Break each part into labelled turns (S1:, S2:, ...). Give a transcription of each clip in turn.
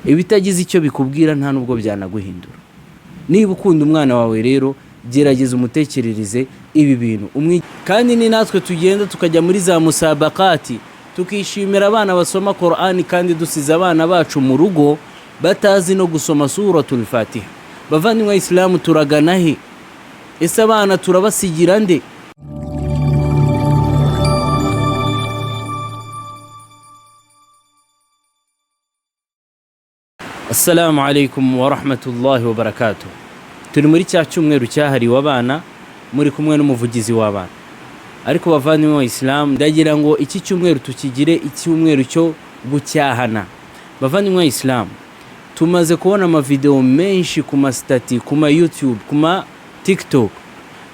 S1: Ibitagize icyo bikubwira nta nubwo byanaguhindura. Niba ukunda umwana wawe rero, gerageza umutekerereze ibi bintu. Kandi ni natwe tugenda tukajya muri za musabakati, tukishimira abana basoma Korani, kandi dusize abana bacu mu rugo batazi no gusoma Suratul Fatiha. Bavandimwe Isilamu, turagana he? Ese abana turabasigira nde? Assalamu alaikum wa rahmatullahi wa barakatuh. Turi muri cya cyumweru cyahariwe abana, muri kumwe n'umuvugizi w'abana. Ariko bavandimwe wa Islam, ndagira ngo iki cyumweru tukigire icyumweru cyo gucyahana. Bavandimwe wa Islam, tumaze kubona amavideo menshi ku ma stati, ku ma YouTube, ku ma TikTok,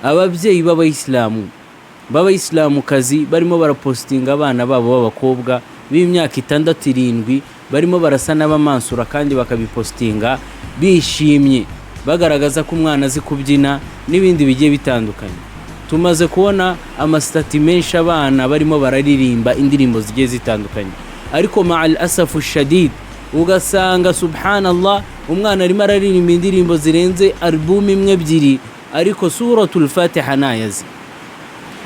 S1: ababyeyi b'abayisilamu, b'abayisilamukazi barimo barapositinga abana babo b'abakobwa b'imyaka 6, 7, barimo barasa n'abamansura, kandi bakabipositinga bishimye, bagaragaza ko umwana azi kubyina n'ibindi bigiye bitandukanye. Tumaze kubona amasitati menshi, abana barimo bararirimba indirimbo zigiye zitandukanye, ariko ma'al asafu shadid, ugasanga subhanallah, umwana arimo araririmba indirimbo zirenze album imwe, ebyiri, ariko Suratul Fatiha ntayazi,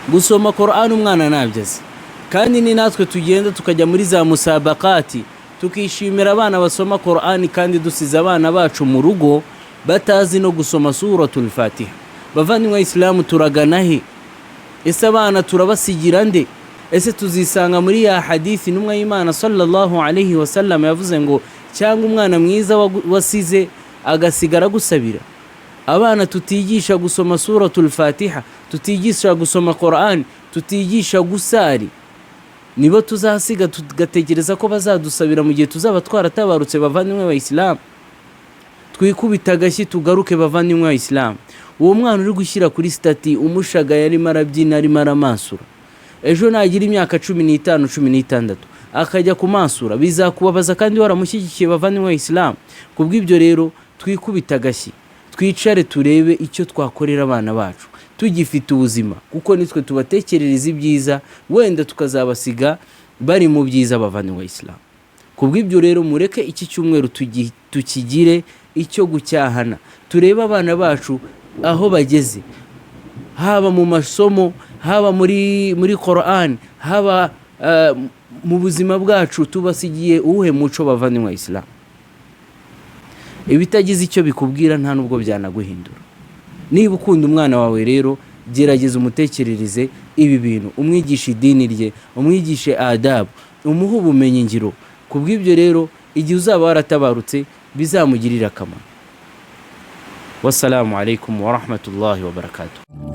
S1: gusoma Quran umwana ntabyo azi. Kandi ni natwe tugenda tukajya muri za musabakati, tukishimira abana basoma Quran, kandi dusize abana bacu mu rugo batazi no gusoma Suratul Fatiha. Bavandimwe Isilamu, turagana he? Ese abana turabasigira nde? Ese tuzisanga muri ya hadithi intumwa y'Imana sallallahu alaihi wasallam yavuze ngo cyangwa umwana mwiza wasize agasigara agusabira? Abana tutigisha gusoma Suratul Fatiha, tutigisha gusoma Quran, tutigisha gusari, nibo tuzasiga tugatekereza ko bazadusabira mu gihe tuzaba twaratabarutse? Bavandimwe ba Isilamu, twikubita agashyi tugaruke. Bavandimwe ba Isilamu, uwo mwana uri gushyira kuri stati umushagaye arimo arabyina, arimo aramansura, ejo nagira imyaka 15, 16, akajya kumansura, bizakubabaza kandi waramushyigikiye. Bavandimwe ba Isilamu, kubw'ibyo rero twikubita agashyi, twicare turebe icyo twakorera abana bacu tugifite ubuzima, kuko nitwe tubatekerereza ibyiza, wenda tukazabasiga bari mu byiza. Bavandimwe ba Isilamu, kubw'ibyo rero mureke iki cyumweru tukigire icyo gucyahana, turebe abana bacu aho bageze, haba mu masomo, haba muri Quran, haba mu buzima bwacu, tubasigiye uwuhe muco? Bavandimwe ba Isilamu, ibitagize icyo bikubwira nta nubwo byanaguhindura. Niba ukunda umwana wawe rero, gerageza umutekerereze ibi bintu, umwigishe idini rye, umwigishe adabu, umuhe ubumenyi ngiro. Kubw'ibyo rero, igihe uzaba waratabarutse bizamugirira akamaro. Wassalamu alaikum wa rahmatullahi wa barakatuh.